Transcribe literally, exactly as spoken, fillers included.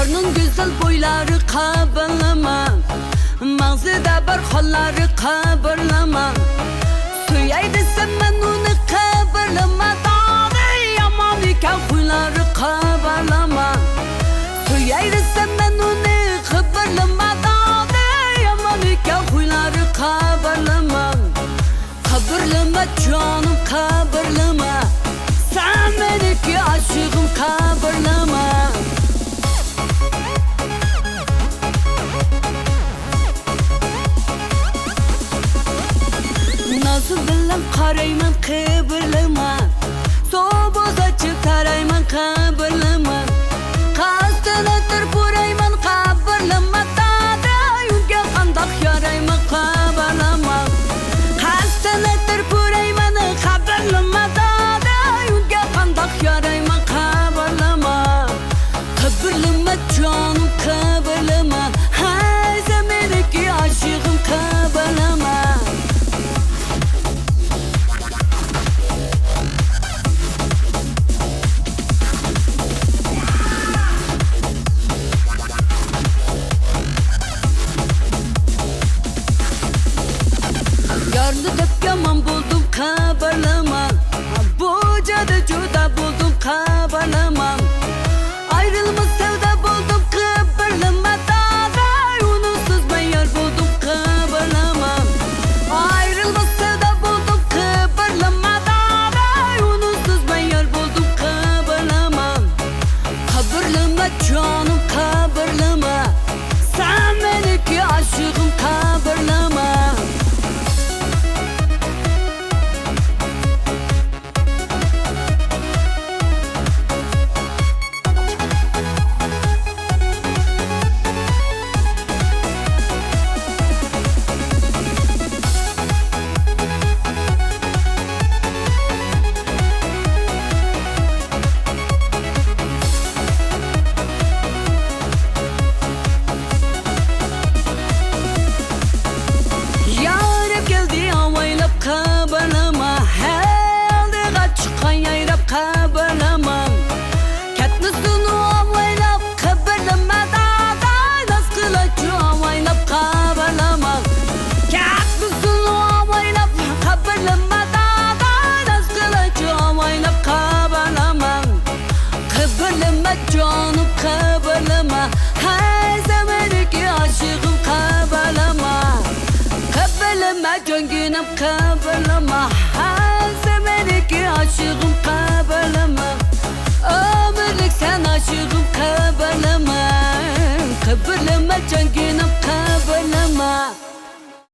ئۇنىڭ گۈزەل بويلارنى خەۋەرلىمە، ماڭزىدا بار خاللارنى خەۋەرلىمە. سۆيەي دېسەم مەن ئۇنى خەۋەرلىمە، دادى، يامان ئىكەن خۇيلارنى خەۋەرلىمە. سۆيەي دېسەم مەن ئۇنى خەۋەرلىمە، دادى، يامان ئىكەن خۇيلارنى خەۋەرلىمە. خەۋەرلىمە جانىم، خەۋەرلىمە، سەن مېنىڭكى ئاشىقىم، خەۋەرلىمە. نازى بىلەن قارايمەن، خەۋەرلىمە، سۇ بوزاچ تارايمەن، خەۋەرلىمە. قەستەن ئەتىر پۇرايمەن، خەۋەرلىمە، دادى، ئۇنىڭغا قانداق يارايمەن، خەۋەرلىمە. قەستەن ئەتىر پۇرايمەن، خەۋەرلىمە، دادى، ئۇنىڭغا قانداق يارايمەن، خەۋەرلىمە. خەۋەرلىمە جانىم، خەۋەرلىمە، ھەي، سەن مېنىڭكى ئاشىقىم، خەۋەرلىمە. يارنى دەپ يامان بولدۇم، خەۋەرلىمە. بۇ جادا جۇدا بولدۇم، خەۋەرلىمە. ئايرىلما سەۋدا بولدۇم، خەۋەرلىمە، داداي، ئۇنىڭسىز مەن يار بولدۇم، خەۋەرلىمە. ئايرىلما سەۋدا بولدۇم، خەۋەرلىمە، داداي، ئۇنىڭسىز مەن يار بولدۇم، خەۋەرلىمە. خەۋەرلىمە جانىم، خەۋەرلىمە، سەن مېنىڭكى ئاشىقىم، خەۋەرلىمە. ياراپ كەلدى ئاۋايلاپ، خەۋەرلىمە، ھەي، ئالدىغا چىققان يايراپ، خەۋەرلىمە. كەتمىسۇن ئاۋايلاپ، خەۋەرلىمە، داداي، ناز قىلاچۇ ئاۋايلاپ، خەۋەرلىمە. كەتمىسۇن ئاۋايلاپ، خەۋەرلىمە، داداي، ناز قىلاچۇ ئاۋايلاپ، خەۋەرلىمە. خەۋەرلىمە جانىم، خەۋەرلىمە، ھەي، سەن مېنىڭكى ئاشىقىم، خەۋەرلىمە. خەۋەرلىمە جانىم، خەۋەرلىمە، ھەي، سەن مېنىڭكى ئاشىقىم،